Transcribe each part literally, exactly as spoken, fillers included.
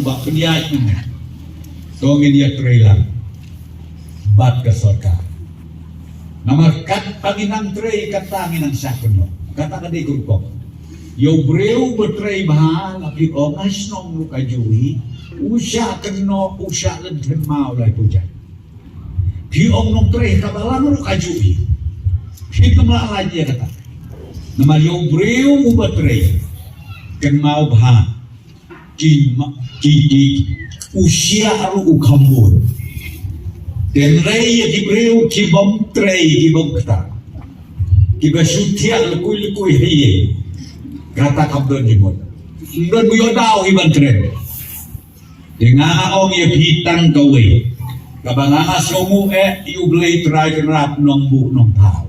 Ba pynïaid mynne to ngin ïatrei lang bad ka sorkar. Namar katba ngi nang trei kata ngi nang shah kynnoh. Kata ka dei ka rukom. Ïa u briew ba trei bha la phi ong ha shnong ruh kajuh hi u shah kynnoh u shah lynthep maw lai puja. Phi ong nongtrei ka balang ruh kajuh hi. Phi kum la lait ïa kata. Namar ïa u briew uba trei kynmaw bha. Ki ma ki ki u shia ruh u kham bun. Tynrai ïa ki briew ki bym trei ki bym kata. Kiba shu thiah lukui lukui hi. Kata kam don jingmut. Don bu ïoh daw hi ban kren. Te nga nga ong ïa phi tang kawei. Kaba nga nga sngewnguh eh ïa u Blei Trai Kynrad Nongbuh Nongthaw.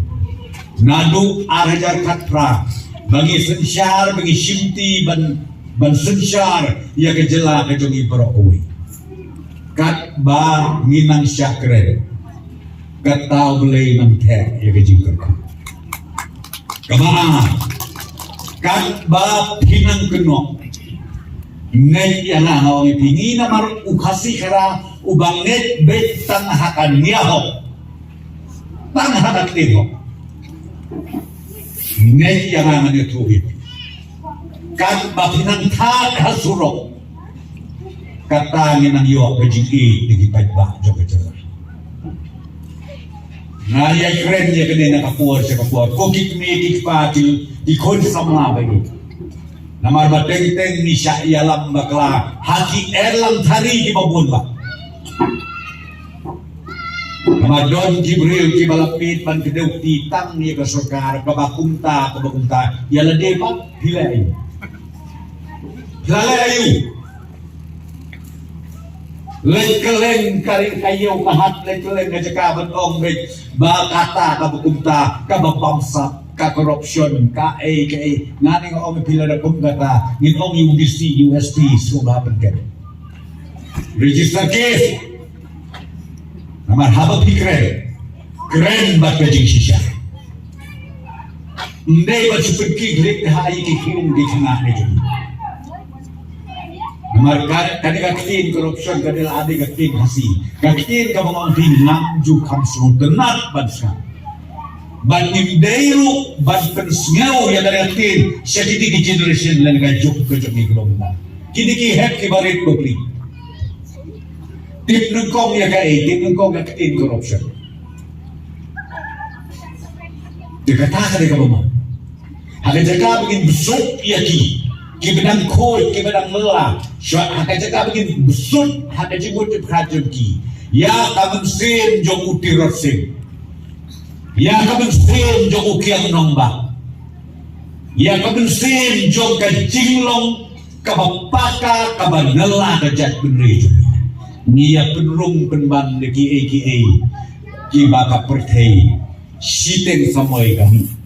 Naduh ar hajar khatphra ba ngi synshar ba ngi shimti ban ban synshar ïa ka jylla ka jong ngi baroh kawei. Katba ngi nang shah kren kata u Blei nang theh ïa ka jingkyrkhu. Kaba ar, katba phi nang kynnoh. Ngeit ïa nga nga ong ïa phi ngi namar u Khasi Khara uba ngeit beit tang ha ka niahok. Tang ha ka ktien hok. Ngeit ïa nga ngan ïathuh ïa phi. Katba phi nang thad ha surok. Kata ngi nang ïoh ka jingïeit na ki paidbah jong ka jylla. Nga ïa kren ïa kane na ka por sha ka por. Ko ki kmie ki kpa ki ki khun samla ba ngi. Namar ba teng teng ngi shah ïalam bakla ha ki erlang thari kiba bun ba. Namar don ki briew kiba la peit ban kdew kti tang ïa ka sorkar kaba kumta kaba kumta ïa lade ba phi la ïa. Phi la ïa. Leit kylleng ka ri ka ïew ka hat, leit kylleng ka jaka ban ong beit ba kata kaba kumta kaba bamsap, ka corruption, ka ei ka ei. Nga ne nga ong phi lada kum kata ngin ong ïa u D C, ïa u S P sngewbha pynken. Register case. Namar haba phi kren, kren bad ka jingshisha. Ym dei ban shu pynkhih leit ha ïa ki khlung ki khynnah ne jong. Namar ka, ka dei ka ktien corruption, ka dei la dei ka ktien Khasi. Ka ktien kaba nga ong phi ngam ju kham sngewtynnat ban sngap. Ban ym dei ruh ban pynsngew ïa ka ktien sha kine ki generation lane ka juk ka jong ngi khlem. Kine ki hep kiba rit bapli. Tip nyngkong ïa kaei, tip nyngkong ïa ka ktien corruption. Te kata ka dei kaba ma. Ha ka jaka ba ngin bsut ïa ki, kiba dang khuid, kiba dang mylla. Shuwa ha ka jaka ba ngin bsut ha ka jingmut jingpyrkhat jong ki. Ïa ka mynsiem jong u Tirot Sing. Ïa ka mynsiem jong u Kiang Nangbah. Ïa ka mynsiem jong ka jinglong kaba paka kaba nala ka jaitbynriew jong ngi. Ngi ïa pynrung pynban da kiei kiei kiba ka pyrthei shiteng samoi ka mih.